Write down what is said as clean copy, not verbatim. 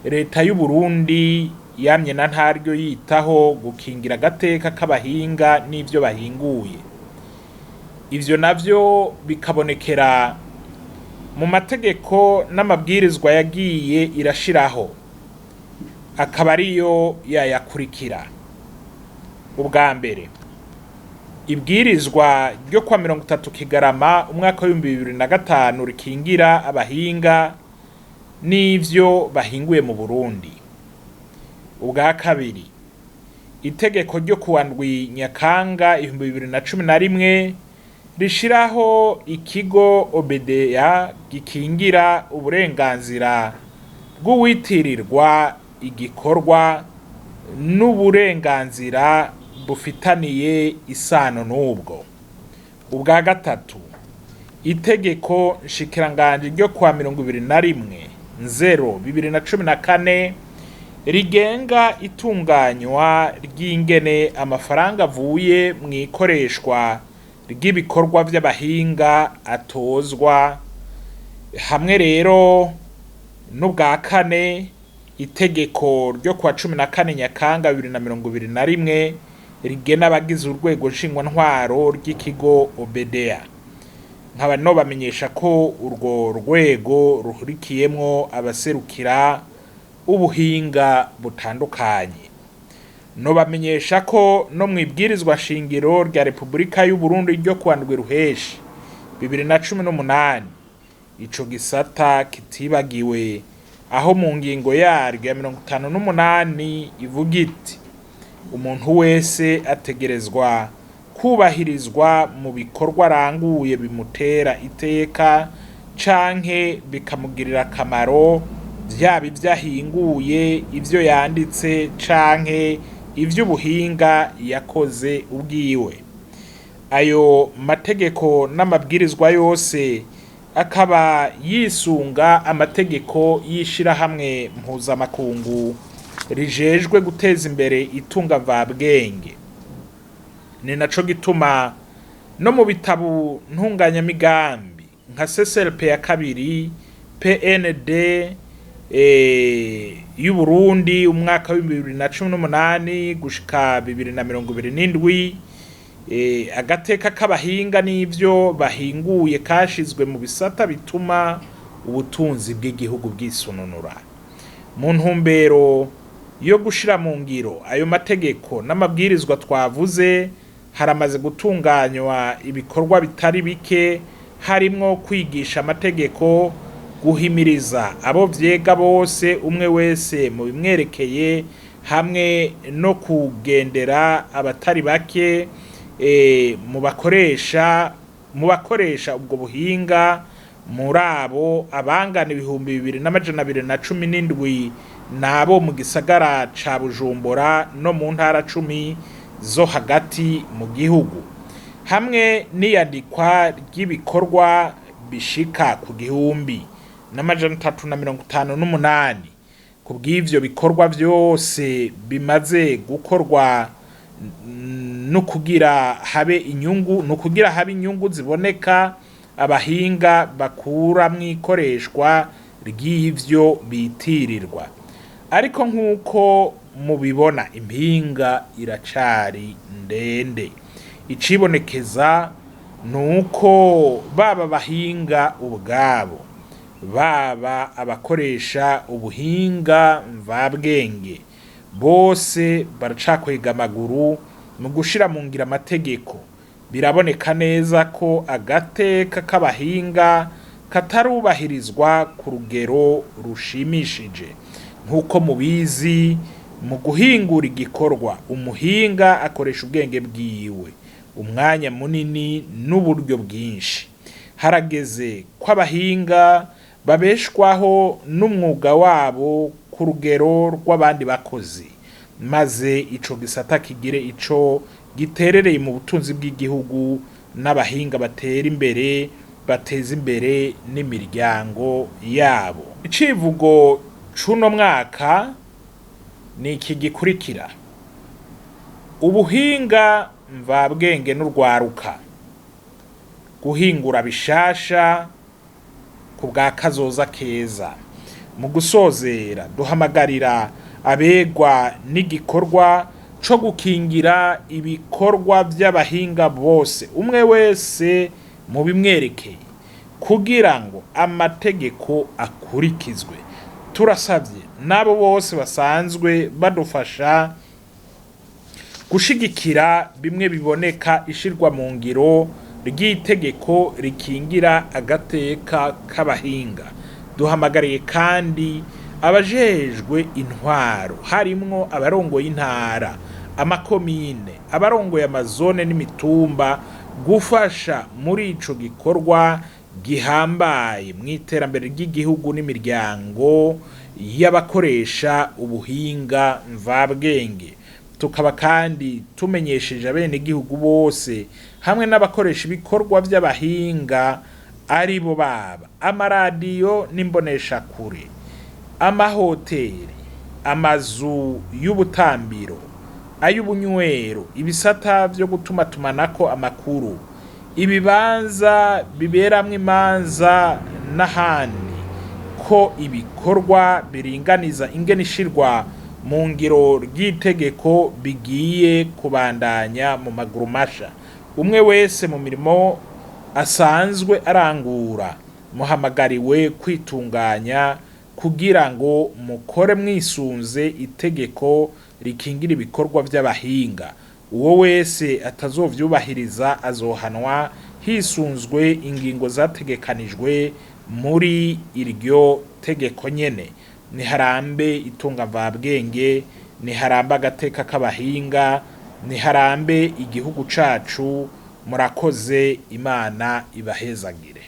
Leta y'u Burundi yamye na ntaryo yitaho gukingira agateka k'abahinga n'ivyo bahinguye. Ivyo navyo bikabonekera mu mategeko n'amabwirizwa yagiye irashiraho, akaba ariyo yayakurikira: Ubwa mbere, ibwirizwa ryo kwa 30 Kigarama umwaka w'2005 rikingira abahinga n'ivyo bahinguye mu Burundi. Ubwa kabiri, itegeko ryo kuwa 7 Nyakanga 2011 rishiraho ikigo OBDA gikingira uburenganzira bw'uwitirirwa igikorwa n'uburenganzira bufitaniye isano n'ubwo. Ubwa gatatu, itegeko nshikiranganji ryo kuwa 21 Nzero 2014 rigenga itunganywa ry'ingene amafaranga avuye mu ikoreshwa ry'ibikorwa vy'abahinga atozwa. Hamwe rero n'ubwa kane, itegeko ryo kuwa 14 Nyakanga 2021 rigena abagize urwego nshingwantwaro ry'ikigo OBDA. Nkaba nobamenyesha ko urwo rwego ruhurikiyemwo abaserukira ubuhinga butandukanye. Nobamenyesha ko no mw'ibwirizwa shingiro rya Repubulika y'u Burundi ryo kuwa 7 Ruheshi 2018 ico gisata kitibagiwe, aho mu ngingo yaryo ya 58 ivuga iti: "Umuntu wese ategerezwa kubahirizwa mu bikorwa aranguye bimutera iteka canke bikamugirira akamaro, vyaba ivyo ahinguye, ivyo yanditse canke ivy'ubuhinga yakoze ubwiwe." Ayo mategeko n'amabwirizwa yose akaba yisunga amategeko y'ishirahamwe mpuzamakungu rijejwe guteza imbere itunga mvabwenge. Ni naco gituma no mu bitabu ntunganyamigambi nka CCLP ya kabiri PND y'u Burundi umwaka w'2018 gushika 2027, agateka k'abahinga n'ivyo bahinguye kashizwe mu bisata bituma ubutunzi bw'igihugu bwisununura. Mu ntumbero yo gushira mu ngiro ayo mategeko n'amabwirizwa twavuze, haramaze gutunganywa ibikorwa bitari bike, harimwo kwigisha amategeko, guhimiriza abo vyega bose, umwe wese mu bimwerekeye, hamwe no kugendera abatari bake mu bakoresha ubwo buhinga. Muri abo, abangana 2217 nabo mu gisagara ca Bujumbura no mu ntara 10 zo hagati mu gihugu, hamwe n'iyandikwa ry'ibikorwa bishika ku 1358. Ku bw'ivyo bikorwa vyose bimaze gukorwa no kugira habe inyungu, no kugira habe inyungu ziboneka abahinga bakura mw'ikoreshwa ry'ivyo bitirirwa. Ariko nk'uko mubibona, impinga iracari ndende. Icibonekeza nuko baba bahinga ubwabo, baba abakoresha ubuhinga mvabwenge, bose baracakwega amaguru mu gushira mu ngiro amategeko. Biraboneka neza ko agateka k'abahinga katarubahirizwa ku rugero rushimishije. Nk'uko mubizi, mu guhingura igikorwa umuhinga akoresha ubwenge bwiwe, umwanya munini n'uburyo bwinshi. Harageze ko abahinga babeshwaho n'umwuga wabo ku rugero rw'abandi bakozi, maze ico gisata kigire ico giterereye mu butunzi bw'igihugu, n'abahinga batera imbere, bateza imbere n'imiryango yabo. Icivugo c'uno mwaka ni iki gikurikira: "Ubuhinga mvabwenge n'urwaruka, guhingura bishasha ku bwa kazoza keza." Mu gusozera, duhamagarira abegwa n'igikorwa co gukingira ibikorwa vy'abahinga bose, umwe wese mu bimwerekeye, kugira ngo amategeko akurikizwe. Turasavye n'abo bose basanzwe badufasha gushigikira bimwe biboneka ishirwa mu ngiro ry'itegeko rikingira agateka k'abahinga. Duhamagariye kandi abajejwe intwaro, harimwo abarongoye intara, amakomine, abarongoye amazone n'imitumba, gufasha muri ico gikorwa gihambaye mw'iterambere ry'igihugu n'imiryango y'abakoresha ubuhinga mvabwenge. Tukaba kandi tumenyesheje abenegihugu bose hamwe n'abakoresha ibikorwa vy'abahinga, ari bo baba amaradiyo n'imboneshakure, amahoteli, amazu y'ubutambiro, ay'ubunywero, ibisata vyo gutumatumanako amakuru, ibibanza biberamwo imanza n'ahandi, ko ibikorwa biringaniza ingene ishirwa mu ngiro ry'itegeko bigiye kubandanya mu maguru masha. Umwe wese mu mirimo asanzwe arangura, muhamagariwe kwitunganya kugira ngo mukore mwisunze itegeko rikingira ibikorwa vy'abahinga. Uwo wese atazovyubahiriza azohanwa hisunzwe ingingo zategekanijwe muri iryo tegeko nyene. Niharambe itunga mvabwenge, niharambe agateka k'abahinga, niharambe igihugu cacu. Murakoze, Imana ibahezagire.